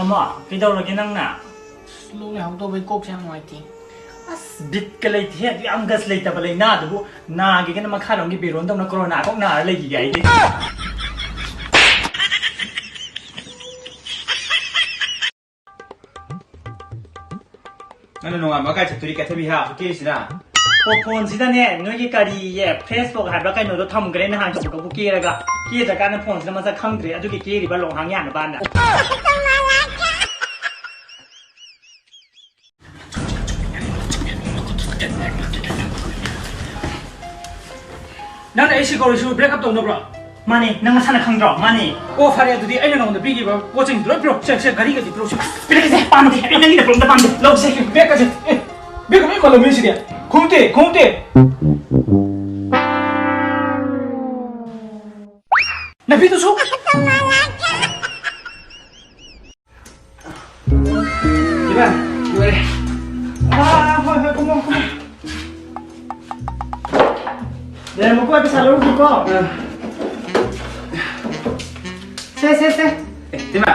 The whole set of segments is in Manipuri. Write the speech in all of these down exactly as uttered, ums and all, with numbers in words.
ꯑꯃ, ꯀꯩꯗꯧꯔꯒꯦ ꯅꯪꯅ? ꯑꯁ, ꯂꯣꯛ ꯂꯥꯏꯍꯧ ꯇꯧꯕꯩ ꯀꯣꯛꯁꯦ ꯌꯥꯝ ꯅꯨꯡꯉꯥꯏꯇꯦ꯫ ꯑꯁ, ꯕꯤꯠꯀ ꯂꯩꯇꯦꯍꯦ, ꯑꯗꯨ ꯌꯥꯝ ꯒꯁ ꯂꯩꯇꯕ ꯂꯥꯏꯅꯥꯗꯨꯕꯨ꯫ ꯅꯥꯒꯦꯒꯅ ꯃꯈꯥꯔꯣꯝꯒꯤ ꯕꯦꯔꯣꯟꯗꯧꯅ ꯀꯣꯔꯣꯅꯥ ꯀꯣꯛ ꯅꯥꯔ ꯂꯩꯈꯤꯒꯦ ꯑꯩꯗꯤ꯫ ꯅꯪꯅ ꯅꯣꯡꯉꯥꯟꯕ ꯀꯥꯏ ꯆꯠꯇꯣꯔꯤ ꯀꯦꯊꯕꯤ ꯍꯥ? ꯀꯦꯔꯤꯁꯤꯅ? ꯑꯣ, ꯐꯣꯟꯁꯤꯗꯅꯦ, ꯅꯣꯏꯒꯤ ꯀꯔꯤꯌꯦ, Facebook ꯍꯥꯏꯕ꯭ꯔꯥ ꯀꯩꯅꯣꯗꯣ ꯊꯝꯈ꯭ꯔꯦ ꯅꯍꯥꯟ ꯆꯠꯄꯗꯕꯨ ꯀꯦꯔꯒ꯫ ꯀꯦꯗ꯭ꯔꯀꯥꯟꯗ ꯐꯣꯟꯁꯤꯗ ꯃꯁꯛ ꯈꯪꯗ꯭ꯔꯦ, ꯑꯗꯨꯒꯤ ꯀꯦꯔꯤꯕ ꯂꯣꯡꯍꯥꯡ ꯌꯥꯅꯕꯅ꯫ ꯅꯪꯅ ꯑꯩ ꯁꯤ ꯀꯧꯔꯤꯁꯤꯕꯨ break up ꯇꯧꯅꯕ꯭ꯔꯣ? ꯃꯥꯅꯦ, ꯅꯪ ꯅꯁꯥꯅ ꯈꯪꯗ꯭ꯔꯣ? ꯃꯥꯅꯦ꯫ ꯑꯣ, ꯐꯔꯦ, ꯑꯗꯨꯗꯤ ꯑꯩꯅ ꯅꯉꯣꯟꯗ ꯄꯤꯈꯤꯕ ꯄꯣꯠꯁꯤꯡꯗꯣ ꯂꯣꯏ ꯄꯤꯔꯛꯑꯣ꯫ ꯁꯦ, ꯁꯦ, ꯘꯔꯤꯒꯗꯤ ꯄꯤꯔꯛꯑꯣ, ꯁꯦ꯫ ꯄꯤꯔꯛꯀꯦꯁꯦ, ꯄꯥꯝꯗꯦ꯫ ꯑꯩ ꯅꯪꯒꯤ ꯅꯄꯣꯝꯗ ꯄꯥꯝꯗꯦ꯫ ꯂꯧꯁꯦ꯫ Bag ꯀꯁꯦ꯫ ꯑꯦ, bag ꯂꯣꯏ ꯃꯥꯜꯂꯝꯃꯤ ꯁꯤꯗꯤ꯫ ꯈꯣꯡꯎꯞꯇꯤ, ꯈꯣꯡꯎꯞꯇꯤ꯫ ꯅꯥꯄꯤꯗꯨꯁꯨ꯫ ꯏꯃꯥ, ꯂꯣꯏꯔꯦ꯫ ꯑꯥ, ꯍꯣꯏ, ꯍꯣꯏ, ꯀꯨꯝꯃꯣ, ꯀꯨꯝꯃꯣ꯫ ꯂꯩꯔꯝꯃꯣꯀꯣ, ꯑꯩ ꯄꯩꯁꯥ ꯂꯧꯔꯨꯒꯦꯀꯣ꯫ ꯑꯥ꯫ ꯁꯦ, ꯁꯦ, ꯁꯦ꯫ ꯑꯦ, ꯏꯃꯥ,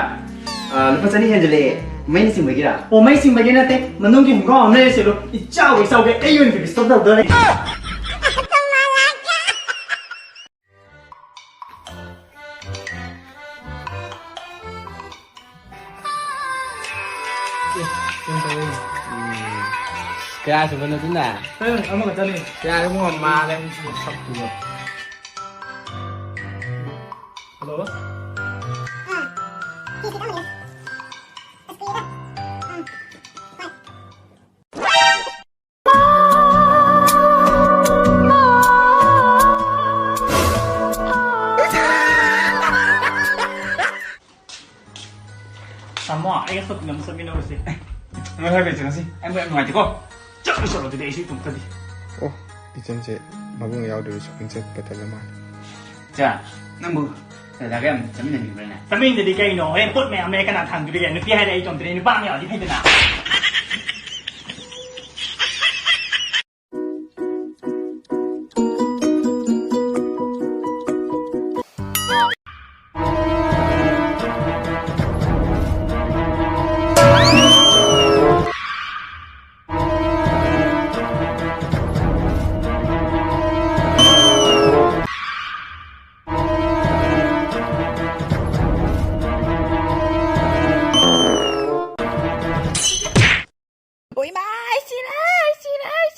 ꯑꯥ, ꯂꯨꯄꯥ ꯆꯅꯤ ꯍꯦꯟꯖꯜꯂꯛꯑꯦ꯫ ꯃꯩꯅ ꯆꯤꯡꯕꯒꯤꯔꯥ? ꯑꯣ, ꯃꯩ ꯆꯤꯡꯕꯒꯤ ꯅꯠꯇꯦ꯫ ꯃꯅꯨꯡꯒꯤ ꯈꯣꯡꯒ꯭ꯔꯥꯎ ꯑꯃ ꯂꯩꯔꯁꯤꯔꯣ? ꯏꯆꯥꯎꯒꯩ ꯏꯆꯥꯎꯒꯩ ꯑꯩ ꯑꯣꯏꯅ baby step ꯇꯧꯗꯣꯔꯦ꯫ ꯀꯌꯥ ꯁꯨꯕꯅꯣ ꯑꯗꯨꯅ? ꯑꯦ, ꯑꯃꯈꯛꯇꯅꯦ꯫ ꯌꯥꯔꯦ, ꯏꯕꯨꯡꯉꯣ, ꯃꯥꯜꯂꯦ ꯁꯛꯇꯨꯒ꯫ ꯍꯜꯂꯣ? ꯇꯥꯃꯣ, ꯑꯩꯒ shopping ꯑꯃ ꯆꯠꯃꯤꯟꯅꯔꯨꯁꯦ꯫ ꯅꯣꯏ ꯍꯣꯏ ꯂꯩꯇꯦ ꯉꯁꯤ꯫ ꯑꯩ ꯃꯣꯏ ꯌꯥꯝ ꯅꯨꯡꯉꯥꯏꯇꯦꯀꯣ꯫ ꯆꯠꯂꯨ, ꯆꯠꯂꯣ, ꯑꯗꯨꯗꯤ ꯑꯩꯁꯨ ꯏꯇꯣꯝꯇꯗꯤ꯫ ꯑꯣ, ꯏꯆꯟꯁꯦ ꯃꯕꯨꯡ ꯌꯥꯎꯗꯕꯤ shopping ꯆꯠꯄ ꯇꯜꯂ ꯃꯥꯜꯂꯦ꯫ ꯆꯥ, ꯅꯪꯕꯨ ꯗꯗꯥꯒ ꯌꯥꯝ ꯆꯠꯃꯤꯟꯅꯅꯤꯡꯕ꯭ꯔꯅꯦ? ꯆꯠꯃꯤꯟꯅꯗꯗꯤ ꯀꯩꯅꯣ? ꯍꯣꯔꯦꯟ ꯄꯣꯠ ꯃꯌꯥꯝ ꯂꯩꯔ ꯀꯅꯥ ꯊꯥꯡꯗꯣꯔꯤꯒꯦ? ꯅꯨꯄꯤ ꯍꯥꯏꯔꯦ ꯑꯩ ꯏꯇꯣꯝꯇꯅꯤ, ꯅꯨꯄꯥ ꯑꯃ ꯌꯥꯎꯔꯗꯤ ꯐꯩꯗꯅ꯫ ꯑꯣ ꯏꯃꯥ, ꯑꯩ ꯁꯤꯔꯦ, ꯑꯩ ꯁꯤꯔꯦ, ꯑꯩ